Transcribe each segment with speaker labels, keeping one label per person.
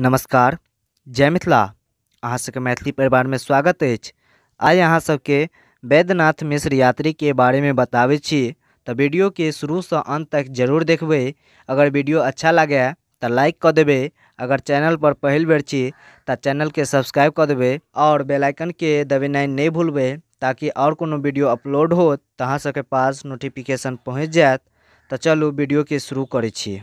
Speaker 1: नमस्कार, जय मिथिला। अहाँ सबके मैथिली परिवार में स्वागत अछि। आइ अहाँ सबके वैद्यनाथ मिश्र यात्री के बारे में बताबै छी, तऽ वीडियो के शुरू से अंत तक जरूर देखबै। अगर वीडियो अच्छा लागे तऽ लाइक कऽ देबै। अगर चैनल पर पहिल बेर छी तऽ चैनल के सब्सक्राइब कऽ देबै और बेल आइकन के दबेनाइ नहि भूलबै, ताकि और कोनो वीडियो अपलोड होत तऽ अहाँ सबके पास नोटिफिकेशन पहुँच जायत। तऽ चलू वीडियो के शुरू करै छी।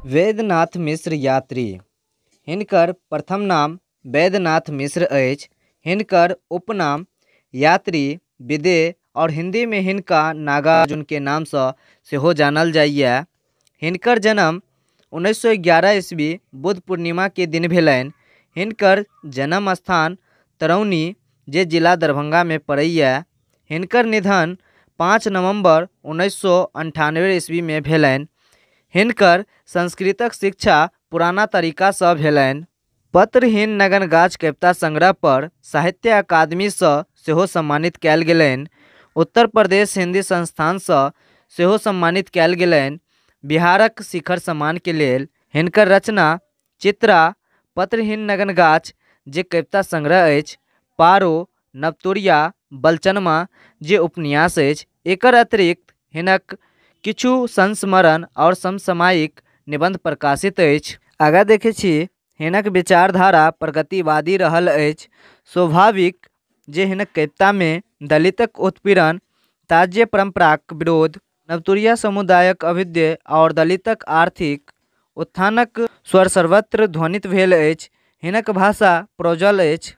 Speaker 1: वैद्यनाथ मिश्र यात्री हिनकर प्रथम नाम वैद्यनाथ मिश्र अछि। हिनकर उपनाम यात्री, विदेह और हिंदी में हिनका नागार्जुन के नाम से सेहो जानल जाइए। हिनकर जन्म 1911 ईस्वी बुद्ध पूर्णिमा के दिन भेलनि। हिनकर जन्म स्थान तरौनी, जे जिला दरभंगा में पड़ैए। हिनकर निधन 5 नवम्बर 1998 ईस्वी में भेलनि। हिनकर संस्कृतक शिक्षा पुराना तरीकासँ भेलनि। पत्रहीन नगन गाछ कविता संग्रह पर साहित्य अकादमीसँ सेहो सम्मानित कयल गेलनि। उत्तर प्रदेश हिंदी संस्थानसँ सेहो सम्मानित कयल गेलनि। बिहारक शिखर सम्मान के लेल हिनकर रचना चित्रा, पत्रहीन नगन गाछ जे कविता संग्रह अछि, पारो, नवतुरिया, बलचनमा जे उपन्यास अछि। एकर अतिरिक्त हिनक किछु संस्मरण और समसामयिक निबंध प्रकाशित अछि। आगाँ देखै छी, हिनक विचारधारा प्रगतिवादी रहल अछि। स्वाभाविक जे हिनक कवितामे दलितक उत्पीड़न, ताज्य परंपराक विरोध, नवतुरिया समुदायक अभ्युदय और दलितक आर्थिक उत्थानक स्वर सर्वत्र ध्वनित भेल अछि। हिनक भाषा प्रोजल अछि।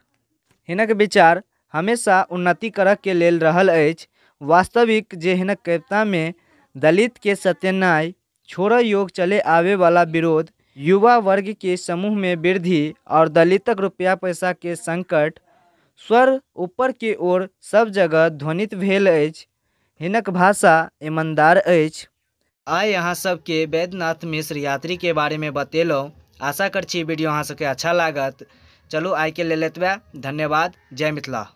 Speaker 1: हिनक विचार हमेशा उन्नति करऽके लेल रहल अछि। वास्तविक जे हिनक कवितामे दलित के सत्यानाय छोड़ऽ योग चले आवे वाला विरोध, युवा वर्ग के समूह में वृद्धि और दलितक रुपया पैसा के संकट स्वर ऊपर के ओर सब जगह ध्वनित भेल अछि। हिनक भाषा ईमानदार अछि। आइ अहाँ सबके वैद्यनाथ मिश्र यात्री के बारे में बतेलहुँ। आशा कर छी वीडियो अहाँ सबके अच्छा लागत। चलू आइ के लेल एतबे। धन्यवाद। जय मिथिला।